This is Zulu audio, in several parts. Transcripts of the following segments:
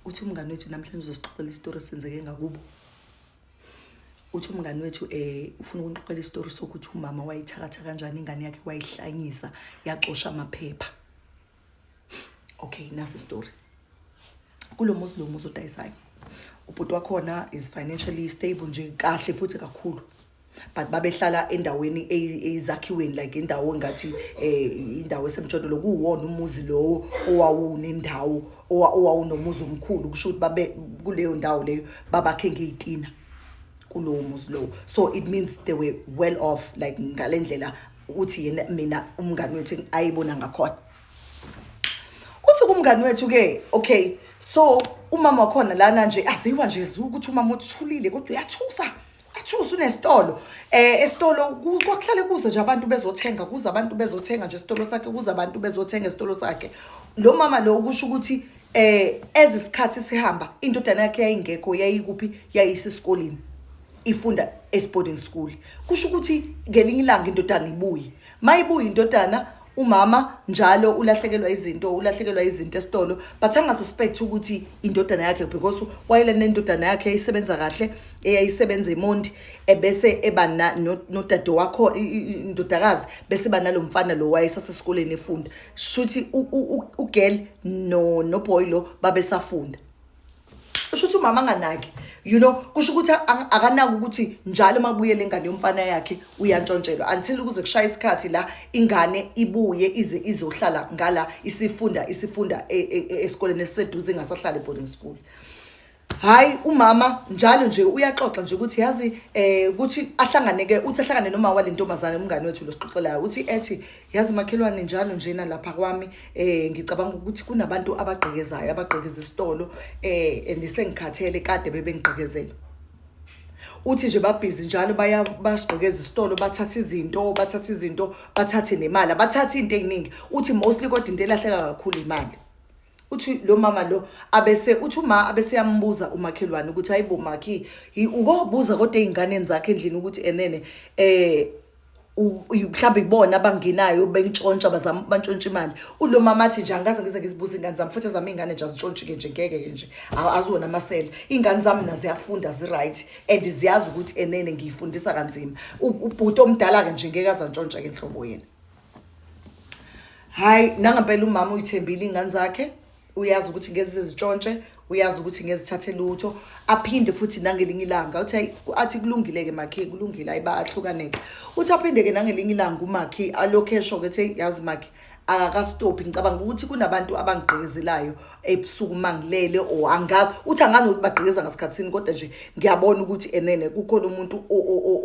Uthi umngani wethu namhlanje uzosixoxela isitori esenzeke ngakubo. Uthi umngani wethu ufuna ukunixoxela isitori sokuthi umama wayithakatha kanjani ingane yakhe, wayihlanyisa, yacosha amaphepha. Okay, nasi isitori. Kulo muzi, lo muzi odayisayo, ubhuti wakhona is financially stable nje kahle futhi kakhulu, but babehlala endaweni eyizakhiweni, like indawo engathi indawo esemjondolo. Kuwona umuzi lowo owawunendawo owawunomuzi omkhulu. Kusho ukuthi babe kuleyo ndawo leyo babakhe ngezitina kulowo muzi lowo, so it means they were well off, like ngale ndlela uthi yena mina umngani wethu ayibona ngakhona. Uthi kumngani wethu ke, okay, so umama wakhona lana nje aziwa nje ukuthi umama uthulile, kodwa uyathusa, athusa, unesitolo. Esitolo kwakuhlale kuze nje abantu bezothenga, kuze abantu bezothenga nje esitolo sakhe, kuze abantu bezothenga esitolo sakhe. Lo mama lo, kusho ukuthi ezisikhathi sihamba, indodana yakhe yayingekho. Yayikuphi? Yayisesikoleni, ifunda e-boarding school. Kusho ukuthi ngelinye ilanga indodana ibuye. Mayibuye indodana, umama njalo ulahlekelwa izinto, ulahlekelwa izinto esitolo, but angasuspect ukuthi indodana yakhe, because wayelana nendodana yakhe eyayisebenza kahle, eyayisebenza eMondi, ebese eba nodade wakho, indodakazi, bese ba nalo mfana lo wayesasesikoleni efunda. Shuthi ugirl no boy lo babesafunda. Kusho ukuthi umama anganaki, kusho ukuthi akanaki ukuthi njalo makubuyela ingane yomfana yakhe uyantshontshelwa, until kuze kushaya isikhathi la ingane ibuye ize izohlala ngala, isifunda esikoleni esiseduze, ingasahlala e-boarding school. Hayi, umama njalo nje uyaxoxa nje ukuthi yazi ukuthi ahlangane ke, uthi ahlangane noma wale ntombazane umngane wethu losixoxelayo. Uthi ethi, "Yazi makhelwane, njalo njena lapha kwami ngicabanga ukuthi kunabantu abagqekezayo, abagqekeza isitolo, and sengikhathele, kade bebengigqekezela." Uthi nje babhizi njalo, baya basigqekeza isitolo, bathatha izinto, bathatha izinto, bathathe nemali, abathatha into ey'ningi, uthi mostly, kodwa into elahleka kakhulu imali. Uthi lo mama lo abese uthi uma abese yambuza umakhelwane ukuthi, "Hayibo makhi, ukobuza kodwa ey'nganeni zakhe endlini ukuthi enene mhlawumbe ibona abangenayo bentshontsha, bazama bantshontsha imali?" Ulo mama athi nje, "Angikaze ngize ngizibuze iy'ngane zami, futhi ezami iy'ngane nje azitshontshi-ke nje, ngeke-ke nje, aziwona amasela. Iy'ngane zami naziyafunda, zi-right and ziyazi ukuthi enene ngiyifundisa kanzima. Ubhuti omdala-ke nje ngeke aze antshontshe-ke nhlobo yena." Hayi, nangempela umama uyithembile iy'ngane zakhe, uyazi ukuthi ngeze zitshontshe, uyazi ukuthi ngezithathe lutho. Aphinde futhi nangelinye ilanga uthi, hayi, athi, "Kulungile-ke makhi, kulungile." Hayi, bahlukaneke. Uthi aphinde-ke nangelinye ilanga umakhi alokhu esho-ke, ethi, "Yazi makhi, akakastophi, ngicabanga ukuthi kunabantu abangigqekezelayo ebusuku mangilele, or angazi." Uthi, "Angazi ukuthi bagqekeza ngasikhathini, kodwa nje ngiyabona ukuthi enene kukhona umuntu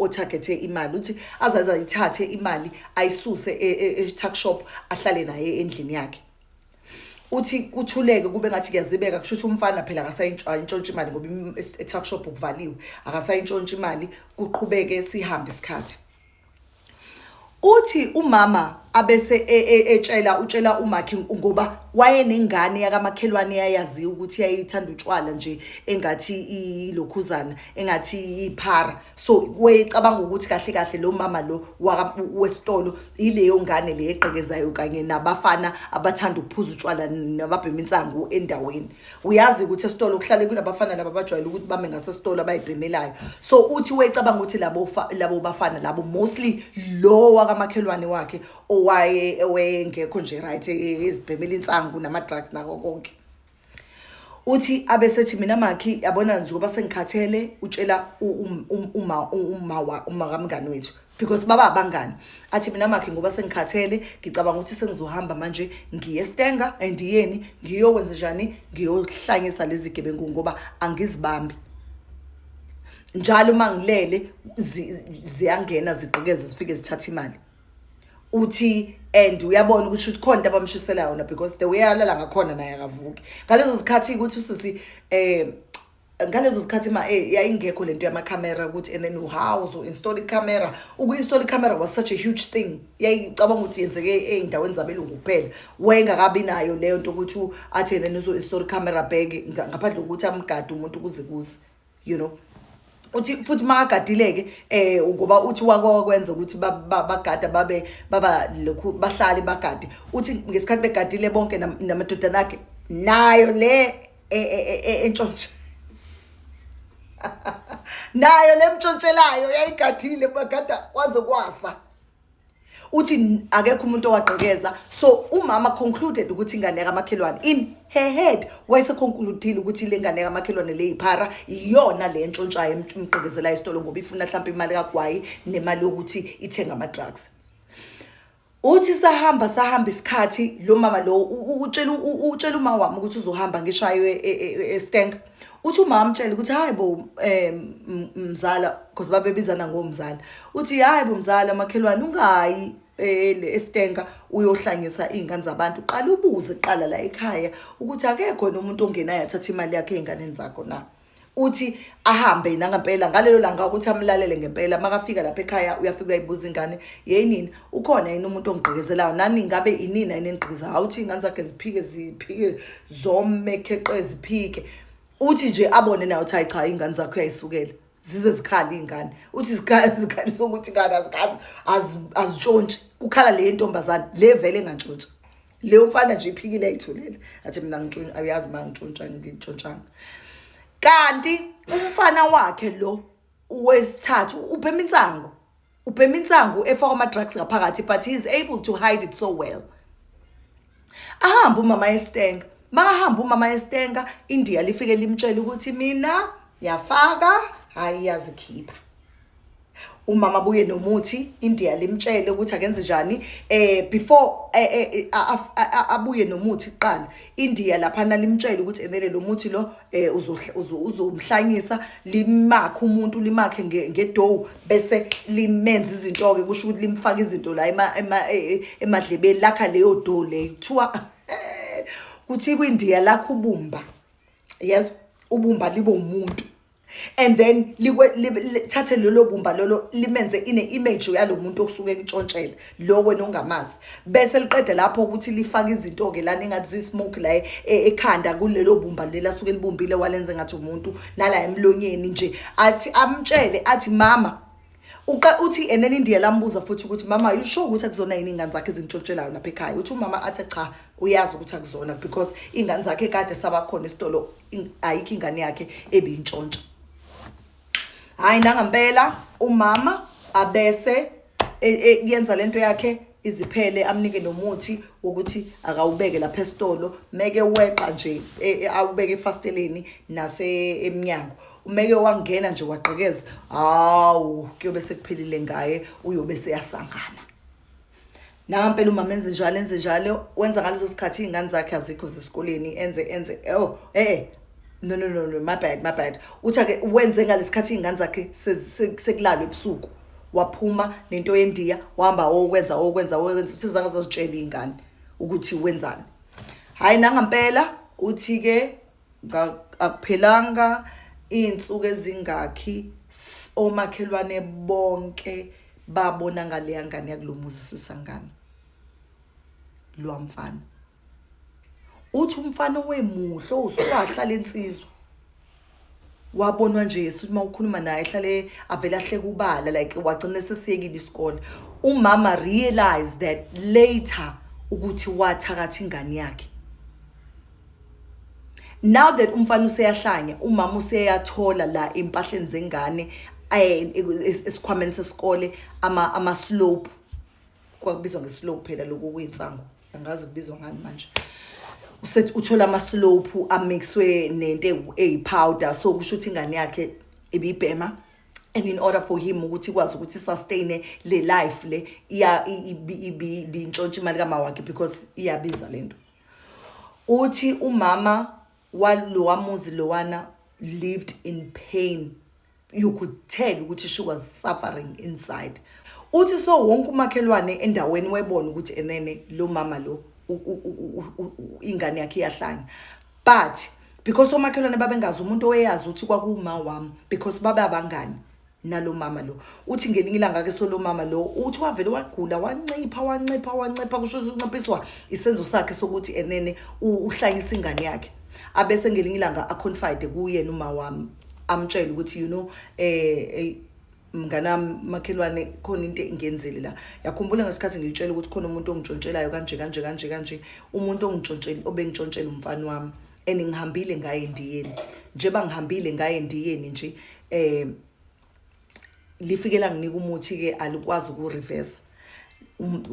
otargethe imali." Uthi azaze ayithathe imali, ayisuse e-tuck shop, ahlale naye endlini yakhe. Uthi kuthuleke, kube ngathi kuyazibeka. Kusho ukuthi umfana phela akasayintshontsha imali, ngoba e-tuck shop kuvaliwe, akasayintshontsha imali. Kuqhubeke sihambe isikhathi. Uthi umama abese etshela, utshela umakhi, ngoba wayenengane yakamakhelwane yayaziwa ukuthi yayithanda utshwala nje, engathi ilokhuzana, engathi iphara. So wayecabanga ukuthi kahle kahle lo mama lo wesitolo ileyo ngane le egqekezayo kanye nabafana abathanda ukuphuza utshwala nababhema insangu endaweni. Uyazi ukuthi esitolo kuhlale kunabafana laba abajwayele ukuthi bame ngasesitolo, abayibhemelayo. So uthi wayecabanga ukuthi labo bafana labo, mostly lo wakamakhelwane wakhe owaye owayengekho nje right, ezibhemela insangu nama-drugs nako konke. Uthi abesethi, "Mina makhi, yabona njengoba sengikhathele." Utshela uma kamngani wethu, because baba abangani. Athi, "Mina makhi, ngoba sengikhathele, ngicabanga ukuthi sengizohamba manje, ngiye eStanger and yeni ngiyokwenza njani, ngiyohlanyisa lezi gebengu, ngoba angizibambi. Njalo uma ngilele ziyangena, zigqekeze, zifike zithatha imali." Uthi and uyabona ukuthi khona into abamshisela yona, because the way alala ngakhona naye akavuki ngalezo zikhathi. Ukuthi usisi ngalezo zikhathi ma yayingekho lento yamakhamera, ukuthi and then how uzo install icamera. Uku-install icamera was such a huge thing. Yayicabanga ukuthi yenzeke ey'ndaweni zabelungu kuphela. Wayengakabi nayo leyo nto ukuthi athi and then uzo-install icamera bheke, ngaphandle kokuthi amgade umuntu kuze kuse. Uthi futhi makagadile-ke ngoba uthi wakwenza ukuthi bagada, babe baba lokhu bahlale bagade. Uthi ngesikhathi begadile bonke namadodana akhe nayo le entshontsha nayo lemtshontshelayo yayigadile, bagada kwaze kwasa. Uthi akekho umuntu owagqekeza, so umama concluded ukuthi ingane yakamakhelwane, in her head wayeseconcludile ukuthi le ngane yakamakhelwane le yiphara, iyona le ntshontshayo, emgqekezelayo esitolo, ngoba ifuna mhlawumbe imali kagwayi nemali yokuthi ithenge ama-drugs. Uthi sahamba sahamba isikhathi, lo mama lo utshela uma wami ukuthi uzohamba ngishayo estank. Uthi uma amtshela ukuthi, "Hayi bo, mzala," because babebizana ngomzala. Uthi, "Hayi bo, mzala makhelwane, ungayi estenka uyohlanyisa iy'ngane zabantu. Qala ubuze kuqala la ekhaya ukuthi akekho nomuntu ongenayo athathe imali yakhe ey'nganeni zakho na." Uthi ahambe nangempela ngalelo langa ukuthi amlalele ngempela. Makafika lapha ekhaya, uyafika uyayibuza ingane, "Yeyi nini, ukhona yini umuntu ongigqekezelayo nani? Ngabe inina yini enigqekeza?" Awuthi iy'ngane zakhe ziphike, ziphike zome kheqe, ziphike. Uthi nje abone naye uthi, "Hayi cha, iy'ngane zakhe uyayisukela." Zize zikhala iy'ngane. Uthi zikhalisa ukuthi ingane azikazi azitshontshi, kukhala le ntombazane le vele engantshontsha. Leyo mfana nje iphikile, ayithulela, athi, "Mina ngitshontsha, awuyazi uma ngitshontsha ngitshontshanga." Kanti umfana wakhe lo wesithathu ubhema insangu, ubhema insangu efakwa ama-drugs ngaphakathi, but he is able to hide it so well. Ahambe umama estenga. Makahamba umama estenga, India lifike limtshela ukuthi mina yafaka, hayi, yazikhipha. Umama abuye nomuthi, India limtshele ukuthi akenze njani. Before abuye nomuthi kuqala, India laphana limtshele ukuthi enele lo muthi lo uzomhlanyisa, limakhe umuntu, limakhe ngedough, bese limenza izinto ke, kusho ukuthi limfaka izinto la emadlebeni, lakha leyo dough leyo. Kuthiwa kuthi kwindiya lakho ubumba, yes, ubumba libe umuntu, and then lithathe lelo bumba lolo limenze ine image yalo muntu okusuke kuntshontshela lo wena ongamazi, bese liqede lapho ukuthi lifake izinto ke lana engathi zi-smoke la ekhanda kulelo bumba leli asuke libumbile, walenze ngathi umuntu, nala emlonyeni nje. Athi amtshele, athi, "Mama," uthi, and then India lambuza futhi ukuthi, "Mama, you sure ukuthi akuzona yini ingane zakhe ezintshontshelayo lapha ekhaya?" Uthi umama athi cha, uyazi ukuthi akuzona, because ingane zakhe kade sabakhona esitolo, ayikho ingane yakhe ebintshontsha. Hayi, nangampela umama abese yenza lento yakhe iziphele, amnike nomuthi wokuthi akawubeke lapha esitolo, meke weqa nje awubeke efasteleni nase emnyango, umeke wangena nje wagqekeza, hawu, kuyobe sekuphelile ngaye, uyobe seyasangana. Nangampela umama enze njalo, enze njalo, wenza ngaleso sikhathi iy'ngane zakhe azikho zesikoleni, enze oh no, no, no, no, my bad, my bad. Uthi ake wenze ngalesikhathi iy'ngane zakhe sekulalwa ebusuku, waphuma nento yendiya, wahamba wokwenza wokwenza wokwenza. Uthi zange zazitshela iy'ngane ukuthi wenzani. Hhayi, nangampela uthi-ke akuphelanga iy'nsuku ezingakhi, omakhelwane bonke babona ngaleya ngane yakulo muzi sisangana lwamfana. Uthi umfana owemuhle owuswahla lensizwa, wabonwa nje suthi uma ukhuluma naye ehlale avele ahleke ubala, like wagcina sesiyekile isikole. Umama realized that later ukuthi wathakatha ingane yakhe. Now that umfana useyahlanya, umama useyathola la empahleni zengane, esikhwameni sesikole, ama slope, kwakubizwa ngeslope phela lokhu kuyinsangu, angazi kubizwa ngani manje. Uthola ama-slope amixwe nento eyi-powder, so kusho ukuthi ingane yakhe ibibhema, and in order for him ukuthi ikwazi ukuthi sustain le life le, iya ibintshontsha imali kama wakhe, because iyabiza lento. Uthi umama walowa muzi lowana lived in pain. You could tell ukuthi she was suffering inside. Uthi so wonke umakhelwane endaweni webona ukuthi enene lo mama lo ingane yakhe iyahlanya, but because omakhelwane babengazi umuntu oweyazi ukuthi kwakuwuma wami, because babe abangani nalo mama lo. Uthi ngelinye ilanga ke solo mama lo, uthi wavele wagula, wancipha, wancipha, wancipha, kusho ukuthi unciphiswa isenzo sakhe sokuthi enene uhlanyisa ingane yakhe. Abese ngelinye ilanga aconfide kuyena uma wami, amtshele ukuthi, "Mnganami makhelwane, khona into engiyenzile la. Yakhumbula ngesikhathi ngitshela ukuthi khona umuntu ongitshontshelayo kanje kanje kanje kanje, umuntu ongitshontshela, obengitshontshela umfana wami." And ngihambile ngaye endiyeni, njengoba ngihambile ngaye endiyeni nje, lifike langinika umuthi ke, alikwazi ukureverse.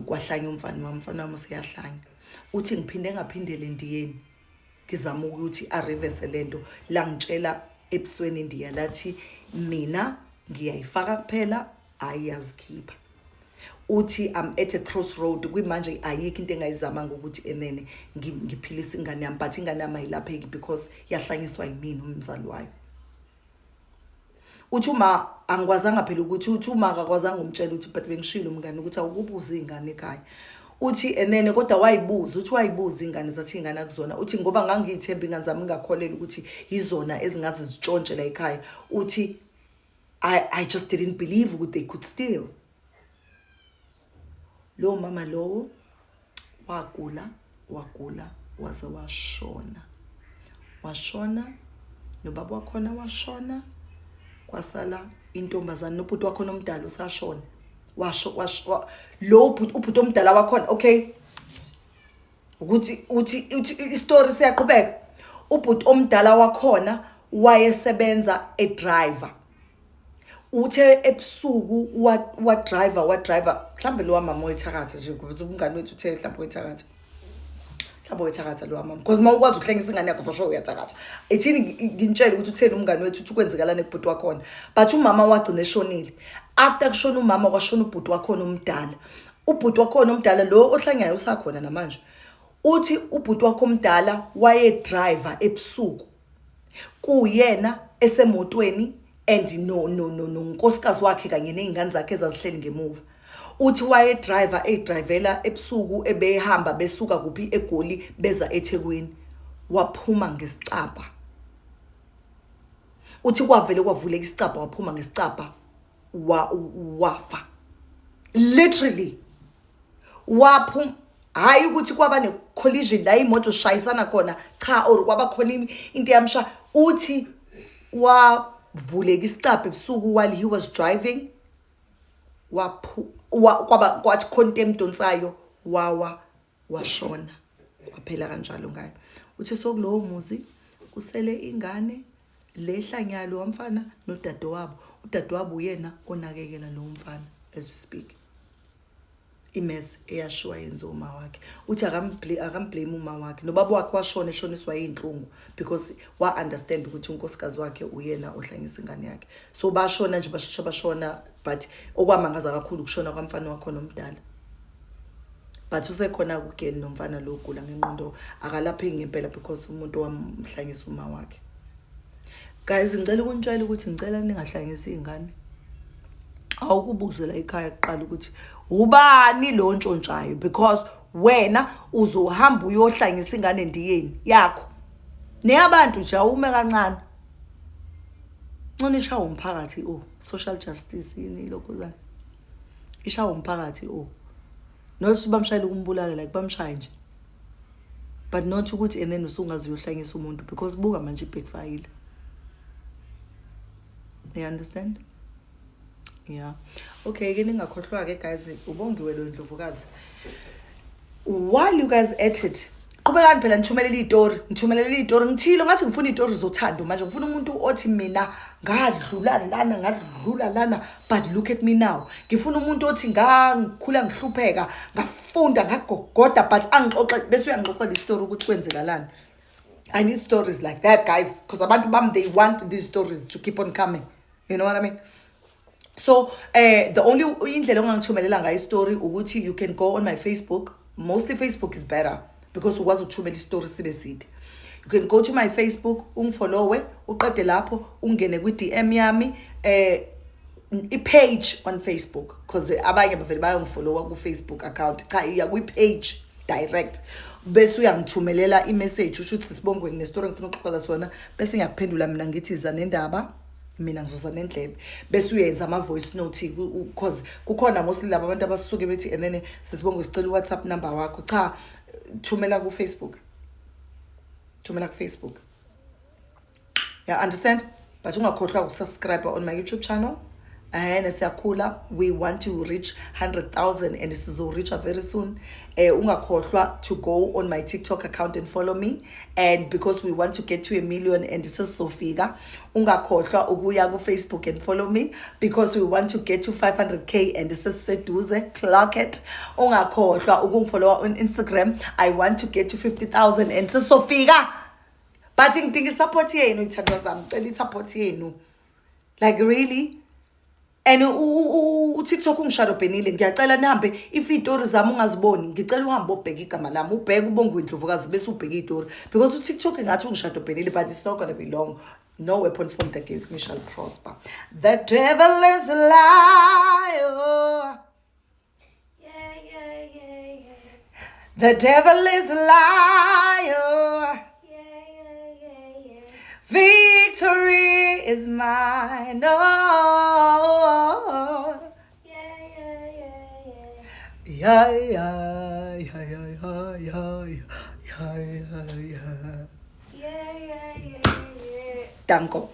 Kwahlanya umfana wami, umfana wami useyahlanya. Uthi ngiphinde ngaphindele endiyeni, ngizama ukuthi areverse lento. Langitshela ebusweni indiya, lathi mina ngiyayifaka kuphela, ayiyazikhipha. Uthi I'm at a crossroad kwimanje, ayikho into engayizamanga ukuthi enene ngiphilise ingane yami, but ingane yami ayilapheki because yahlanyiswa yimina umzali wayo. Uthi uma angikwazanga phela ukuthi, uthi uma akakwazanga umtshela ukuthi, but bengishilo umngane ukuthi awukubuza iy'ngane ekhaya. Uthi enene kodwa wayibuza, uthi wayibuza ingane, zathi iy'ngane akuzona. Uthi ngoba ngangiyithemba ingane zami, ngingakholelwa ukuthi yizona ezingaze zitshontshe la ekhaya. Uthi I just didn't believe ukuthi they could steal. Lowo mama lowo wagula, wagula waze washona, washona nobaba wakhona washona, kwasala intombazane nobhuti wakhona omdala usashona. Washo washo lo ubhuti omdala wakhona. Okay, ukuthi uthi istory siyaqhubeka. Ubhuti omdala wakhona wayesebenza edriver. Uthe ebusuku wa driver, wa driver mhlambe lo mama oyithakatha nje, ngoba umngane wethu uthe mhlambe oyithakatha, mhlawumbe uyethakatha lo mama, because uma ukwazi ukuhlengisa ingane yakho, for sure uyathakatha. Ethini ngintshele ukuthi utheni umngane wethu, uthi kwenzekalani kubhuti wakhona. But umama wagcina eshonile. After kushona umama, kwashona ubhuti wakhona omdala. Ubhuti wakhona omdala lo ohlanyayo usakhona namanje. Uthi ubhuti wakho omdala waye-driver ebusuku, kuyena esemotweni and no no no nonkosikazi wakhe kanye nezingane zakhe ezazihleli ngemuva. Uthi waye-driver, eyidrivela ebusuku, ebehamba besuka kuphi, eGoli, beza eThekwini, waphuma ngesicabha. Uthi kwavele kwavuleka isicabha, waphuma ngesicabha, wafa literally. Waphuma, hayi ukuthi kwaba ne-collision la imoto zishayisana khona, cha, or kwaba khona into yamsha. Uthi wavuleka isicabha ebusuku while he was driving, waphu kwaba kwathi khona into emdonsayo, wawa, washona, kwaphela kanjalo ngayo. Uthi sokulowo muzi kusele ingane lehlanyayo wamfana nodadewabo. Udadewabo uyena onakekela lowo mfana as we speak. Imess eyashiwa yenziwa uma wakhe. Uthi akamblame uma wakhe, nobaba wakhe washona eshoniswa yinhlungu because wa-understand ukuthi unkosikazi wakhe uyena ohlanyisa ingane yakhe. So bashona nje, basheshe bashona, but okwamangaza kakhulu ukushona kwamfana wakhona omdala. But usekhona kugeli nomfana lo ogula ngenqondo, akalapheki ngempela because umuntu owamhlanyisa uma wakhe. Guys, ngicela ukunitshela ukuthi ngicela ningahlanyisi iy'ngane. Awukubuze la ekhaya kuqala ukuthi ubani lo ntshontshayo, because wena uzohamba uyohlanyisa ingane endiyeni yakho neyabantu nje. Awume kancane, ncona ishawa umphakathi. Oh, social justice yini lokhuzana, ishawa umphakathi. Oh, not bamshayela ukumbulala, like bamshaye nje, but not ukuthi and then usungaze uyohlanyisa umuntu, because buka manje i-backfire. You understand? Yeah, okay ke, ningakhohlwa ke guys, ubongiwe lo ndlovukazi. While you guys at it, qhubekani phela nithumelele iy'tori, ngithumelele iy'tori. Ngithile ngathi ngifuna iy'tori zothando manje. Ngifuna umuntu othi mina ngadlula lana, ngadlula lana, but look at me now. Ngifuna umuntu othi ngangikhula ngihlupheka, ngafunda, ngagogoda, but angixoxe, bese uyangixoxela isitori ukuthi kwenzekalani. I need stories like that, guys, because abantu bami, they want these stories to keep on coming, you know what I mean? So the only indlela ongangithumelela ngayo istory ukuthi you can go on my Facebook. Mostly Facebook is better because ukwazi ukuthumela istory sibe side. You can go to my Facebook, ungifollowe, uqede lapho ungene kwi-DM yami, i-page on Facebook, because abanye bavele bayongifollowa ku-Facebook account. Cha, iya kwi-page direct, bese uyangithumelela i-message, usho ukuthi sisibongwe, nginestory engifuna ukuxoxela sona, bese ngiyakuphendula mina ngithi iza nendaba, mina ngizoza nendlebe, bese uyenza ama-voice note, because kukhona mostly laba abantu abasuke bethi and then sisibonge, sicela u-WhatsApp number wakho. Cha, thumela ku-Facebook, thumela ku-Facebook, yeah, understand? But ungakhohlwa ukusubscribe on my YouTube channel. And siyakhula, we want to reach 100,000 and sizo-reacha very soon. Ungakhohlwa to go on my TikTok account and follow me, and because we want to get to a million and sesizofika. Ungakhohlwa ukuya ku-Facebook and follow me because we want to get to 500K and sesiseduze, clock it. Ungakhohlwa ukungifollowa on Instagram. I want to get to 50,000 and sesizofika, but ngidinga i-support yenu, ithandwa zami. Cela i-support yenu, like really. And uTikTok ungi-shadowbanile. Ngiyacela nihambe, if iy'tori zami ungaziboni, ngicela uhambe obheka igama lami, ubheke uBongiwe Ndlovukazi, bese ubheke iy'tori, because uTikTok engathi ungi-shadowbanile, but it's not gonna be long. No weapon formed against me shall prosper. The devil is a liar. Yeah. The devil is a liar. Yeah. Victory is mine, oh. Yeah. Yeah. Yeah. Danko.